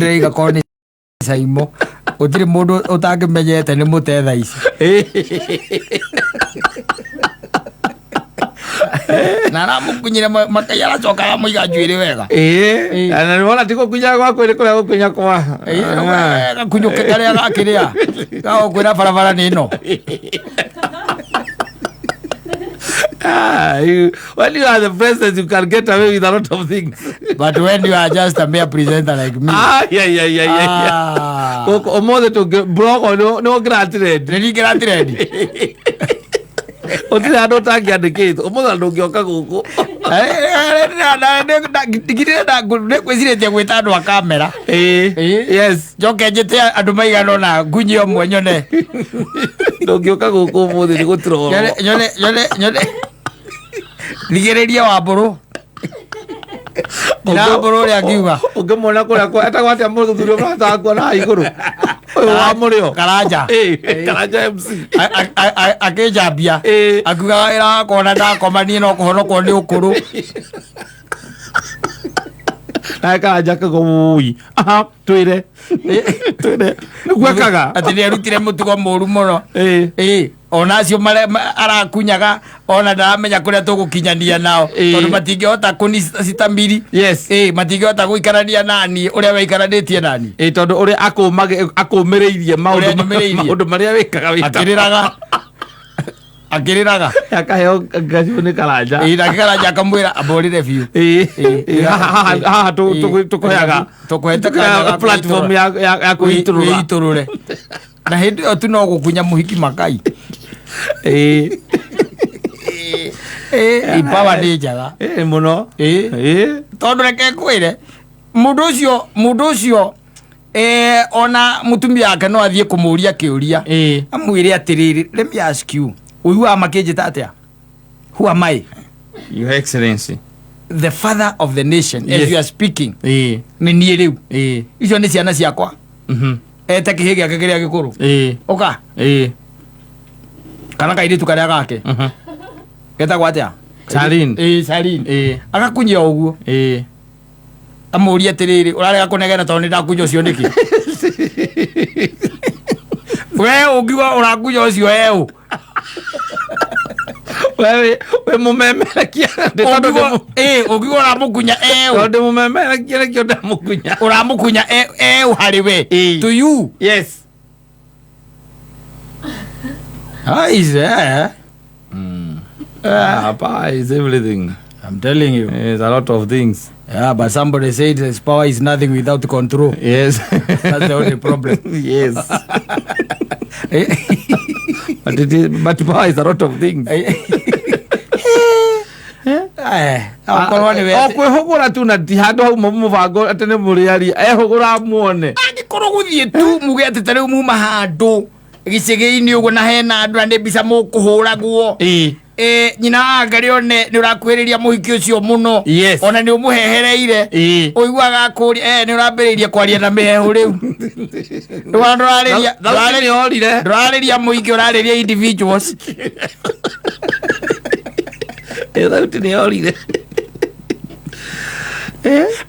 Ndĩraiga korwo nĩ Caimo gũtirĩ mũndũ ũtangĩmenyete nĩ mũte thaa ici. Na aramũkunyire makai, aracoka aramũiga njuĩrĩ wega. Ĩĩ, na nĩ wona ti gũkunya gwa kwĩrĩ kũrĩa gũkunya kwa Gakunyũke karĩa gakĩrĩa gagũkwĩra barabara nĩ ĩno. Ah, when you are the president, you can get away with a lot of things. But when you are just a mere presenter like me. Ah, yeah. Ah. Gũkũ ũmũthĩ tũngĩ blogo nĩ ũngĩratirendi. Nĩ ningĩratirendi. Gũtirĩ handũ ũtangĩandĩkĩtwo. Ũmũthĩ ona ndũngĩoka gũkũ. Nĩngwĩcirĩtie gwĩta andũ a kamera. Ĩĩ. Ĩĩ. Yes. Njoke njĩte andũ maigana ũna ngunyi ũmwe nyone. Ndũngĩũka gũkũ ũmũthĩ nĩ gũtirorwo. Nyone nyone nyone nyone. Thigĩrĩrie Wambũrũ. Nyina Wambũrũ ũrĩa angiuga. Ũngĩmuona kũrĩa kwa etagwo atĩa mũthuri ũrĩa mũrata wakwa na haha igũrũ. Ũyũ wa mũrĩo. Karanja. Ĩĩ, Karanja MC. Akĩnjambia. Ĩĩ. Akiuga wĩra wakwa ona ndakoma niĩ no kũhonokwo nĩ ũkũrũ. Nawe Karanja akauga ũi. Aha, twĩre. Twĩre. Nĩguo ekaga. Atĩ nĩ arutire mũtugo mũru mũno. Ĩĩ. Ĩĩ, ona acio arakunyaga ona ndaramenya kũrĩa tũgũkinyania nao. Tondũ matingĩhota kũnicitamiri. Ĩĩ, matingĩhota gũikarania nani ũrĩa waikaranĩtie nani. Ĩĩ, tondũ ũrĩa akũmĩrĩirie Ũrĩa maũndũ anyũmĩrĩirie. maũndũ marĩa wĩkaga wĩta. Akĩrĩraga. Akĩrĩraga. Akaheo ngacibũ nĩ Karanja. Ĩĩ, nake Karanja akamwĩra ambũrĩre biũ. Ĩĩ, Ĩĩ, ĩĩ, haha haha tũkũheaga Tũkũhete kanya ga platform ya kwĩitũrũra. Wĩitũrũre. Na hĩndĩ ĩyo tu no gũkunya mũhiki makai. Ĩĩ. Ĩĩ, ipawa nĩ njega. Ĩĩ, mũno. Ĩĩ. Ĩĩ. Tondũ reke ngwĩre mũndũ ũcio ona mũtumia wake no athiĩ kũmũria kĩũria. Ĩĩ. Amwĩre atĩrĩrĩ, let me ask you, ũiguaga makĩnjĩta atĩa? Who am I? Your Excellency. The father of the nation. As you are speaking. Ĩĩ. Nĩ niĩ rĩu. Ĩĩ. Icio nĩ ciana ciakwa. Ete kĩhĩ gĩake kĩrĩa gĩkũrũ. Ĩĩ. Ũka. Ĩĩ. Kana kairĩtu karĩa gake. Getagwo atĩa? Charlene. Ĩĩ, Charlene. Ĩĩ. Agakunyia ũguo. Ĩĩ. Amũrie atĩrĩrĩ, ũrarega kũnegena tondũ nĩ ndakunya ũcio nĩkĩ? We ũngiuga ũrakunya ũcio eũ. Wewe wĩ mũmemerekia. Ndĩ tondũ ndĩ mũ- Ĩĩ, ũngiuga ũramũkunya eũ. tondũ ndĩ mũmemerekia nĩkĩo ndamũkunya. Ũramũkunya eũ harĩ we. Ĩĩ. To you. Yes. Ah, is there? Ah, power is everything. I'm telling you. There's a lot of things. Yeah, but somebody said this power is nothing without control. Yes. That's the only problem. Yes. But power is a lot of things. Akorwo nĩ O kwĩhũgũra tu na ti handũ hauma mũbango atĩ nĩ mũrĩaria ehũgũra muone. Angĩkorwo gũthiĩ tu muge atĩ ta rĩu muma handũ gĩcĩgĩ-inĩ ũguo na hena andũ na nĩ mbica mũkũhũragwo. Ĩĩ. Nyina wa Ngarĩ one nĩ ũrakuhĩrĩria mũhiki ũcio mũno. Ona nĩ ũmũhehereire. Ũiguaga akũria, nĩ ũrambĩrĩirie kwaria na mĩhehu rĩu. Ndũra- ndũrarĩria- Thauti nĩ yorire. Ndũrarĩria mũingĩ, ũrarĩria individuals. Ĩĩ, thauti nĩ yorire.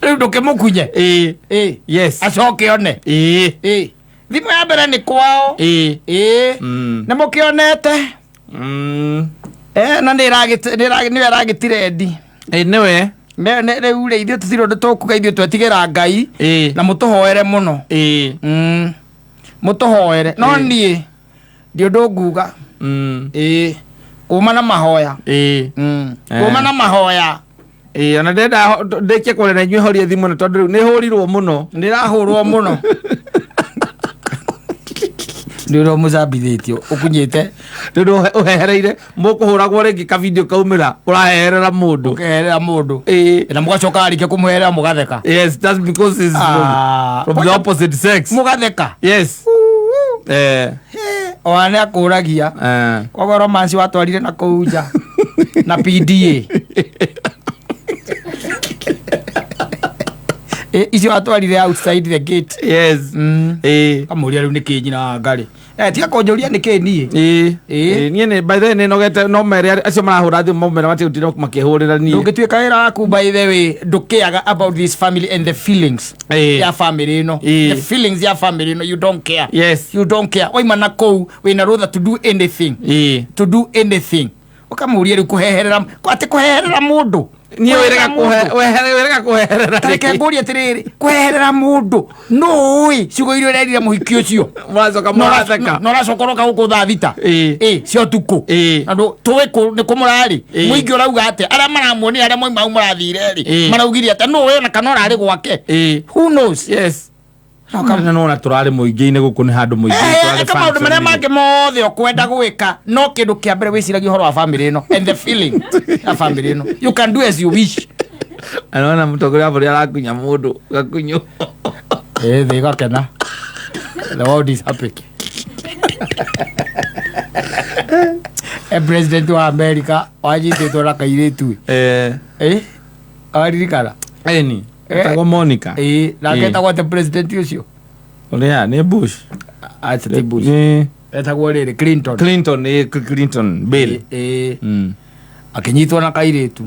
Rĩu ndũkĩmũkunye. Ĩĩ. Ĩĩ. Yes. Acoke one. Ĩĩ. Ĩĩ. Thimũ ya mbere nĩ kwao. Ĩĩ. Ĩĩ. Nĩ mũkĩonete? Na nĩ nĩwe ĩragĩtirendi. Ĩĩ, nĩwe. Rĩu rĩ, ithuĩ tũtirĩ ũndũ tũkuga, ithuĩ twetigĩra Ngai. Ĩĩ. Na mũtũhoere mũno. Ĩĩ. Mũtũhoere. No Ĩĩ. niĩ ndi ũndũ nguga. Ĩĩ. Kuma na mahoya. Ĩĩ. Kuma na mahoya. Ĩĩ, ona ndĩrenda ndĩkie kwaria na inyuĩ horie thimũ ĩno tondũ rĩu nĩ hũrirwo mũno. Ndĩrahũrwo mũno. Nĩ ũrĩa ũmũcambithĩtio ũkunyĩte. Nĩ ũndũ ũhehereire mũkũhũragwo rĩngĩ ka video kaumĩra ũraheherera mũndũ. Ũkeherera mũndũ. Ĩĩ. Na mũgacoka arĩkia kũmũherera mũgatheka. Yes, that's because he's from the opposite sex. Mũgatheka. Yes. Ona nĩ akũragia. Koguo romance watwarire na kũu nja. Na PDA. Icio atwarire outside the gate. Yes. Kamũria rĩu nĩkĩ nyina wa ngarĩ. Tiga kũnjũria nĩkĩ niĩ. Ĩĩ. Niĩ nĩ by the way nĩ nogete no mere acio marahũra thimũ maumera matigũtinda makĩhũrĩra niĩ. Ndũngĩtuĩka wĩra waku, by the way, ndũkĩaga about this family and the feelings ya family ĩno. The feelings ya family ĩno, you don't care. You don't care. Waima na kũu wĩna rũtha to do anything. To do anything. Ũkamũria rĩu kũheherera, atĩ kũheherera mũndũ. Niĩ wĩrĩga wĩrĩga kũheherera. Tareke ngũrie atĩrĩrĩ, kũheherera mũndũ nũĩ ciugo iria ũrerire mũhiki ũcio? Mũracoka mũratheka. Na ũracoka ũroka gũkũ thaa 6 cia ũtukũ. Andũ tũĩ nĩ kũ mũrarĩ. Mũingĩ ũrauga atĩa? Arĩa maramuonire, arĩa moima hau mũrathire rĩ, maraugire atĩa? Nũĩ ona kana ũrarĩ gwake? Who knows? Yes. Na nona tũrarĩ mũingĩ-inĩ, gũkũ nĩ handũ mũingĩ. Tũrarĩ Eka maũndũ marĩa function-inĩ. Mangĩ mothe ũkwenda gwĩka, no kĩndũ kĩa mbere wĩciragia ũhoro wa family ĩno and the feeling ya family ĩno. You can do as you wish. Anaona mũtongoria wa bũrũri arakunya mũndũ gakunyu. Thĩ ĩgakena, the world is happy. President wa America wanyitĩtwo na kairĩtu. Waririkana? Eni. Etagwo Monica. Ĩ, nake etagwo atĩa president ũcio? Ũrĩa nĩ Bush. Acha, ti Bush. Etagwo rĩrĩ, Clinton. Clinton, Clinton Bill. Ĩ, akĩnyitwo na kairĩtu.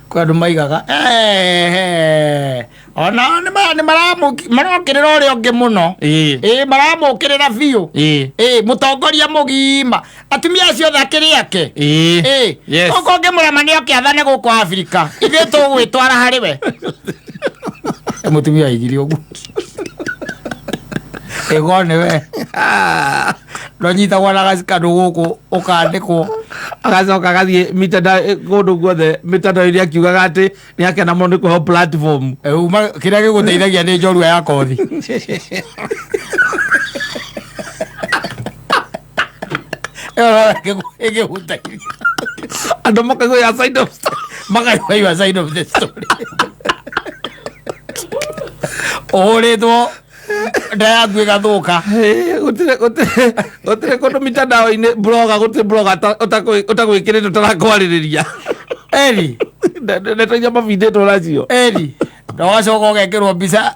Kwĩ andũ maigaga ona nĩ marokĩrĩra ũrĩa ũngĩ mũno. Ĩ, maramũkĩrĩra biũ. Ĩ, mũtongoria mũgima, atumia acio othe akĩrĩ ake. Ĩ, gũkũ ũngĩmũrema nĩ oke athane gũkũ Afrika, ithuĩ tũgwĩtwara harĩ we. Mũtumia aigire ũguo ĩgo nĩ we ndonyitagwo na gacikandũ gũkũ ũkandĩkwo. Agacoka agathiĩ mitandao kũndũ guothe, mitandao-inĩ akiugaga atĩ nĩ akena mũno nĩ kũheo platform. Uma kĩrĩa gĩgũteithagia nĩ njorua ya kothi ĩyo ĩgĩgũteithia. Andũ makaigua ya side of story. Makaigua your side of the story, ũhũrĩtwo nda yaku ĩgathũka. Gũtirĩ kũndũ mitandao-inĩ, blogger, gũtirĩ blogger ũtagwĩkĩrĩte ũtarakwarĩrĩria. Eri. Ndeto iria mabindĩtwo nacio. Eri, na wacoka ũgekĩrwo mbica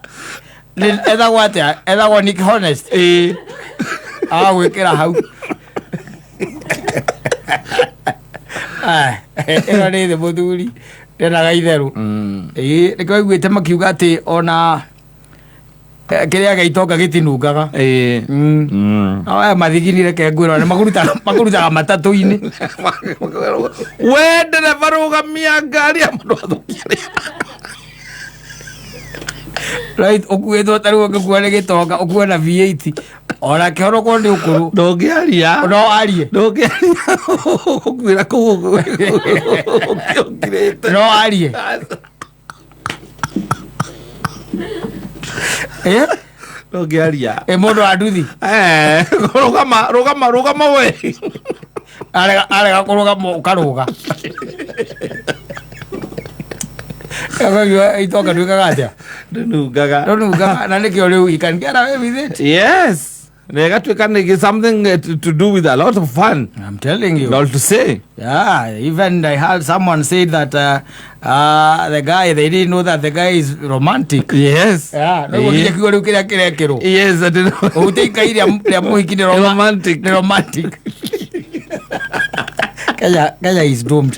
ethagwo atĩa, ethagwo Nick Honest. Agagwĩkĩra hau. Ah, ĩno nĩ thĩ mũthuri ndenaga itherũ. Ĩĩ, nĩkĩo aiguĩte makiuga atĩ ona kĩrĩa gĩa itonga gĩtinungaga. Aya mathigini, reke ngwĩrwo nĩ makũrutaga matatũ-inĩ. We ndereba, rũgamia ngari ya mũndũ athũkia rĩera. Right, ũkuĩtwo ta rĩu ũngĩkua nĩ gĩtonga, ũkue na V8 ona kĩhoro korwo nĩ ũkũrũ. Ndũngĩaria. No arie. Ndũngĩaria, ũkuĩra kũu ũkirĩte. No arie. Ndũngĩaria. Ĩ, mũndũ wa nduthi. Rũgama, rũgama, rũgama we. Arega kũrũgama, ũkarũga. Akaigua itonga ndwĩkaga atĩa? Ndũnungaga. Ndũnungaga, na nĩkĩo rĩu he can get away with it. Yes, na ĩgatuĩka nĩ something to do with a lot of fun. I'm telling you. Not to say. Yeah, even I heard someone say that the guy, they didn't know that the guy is romantic. Yeah, no nginya kiugo rĩu kĩrĩa kĩrekĩrwo. Yes, I didn't. Ũhutĩ ikai rĩa mũhiki nĩ Romantic. Nĩ romantic. Kenya is doomed.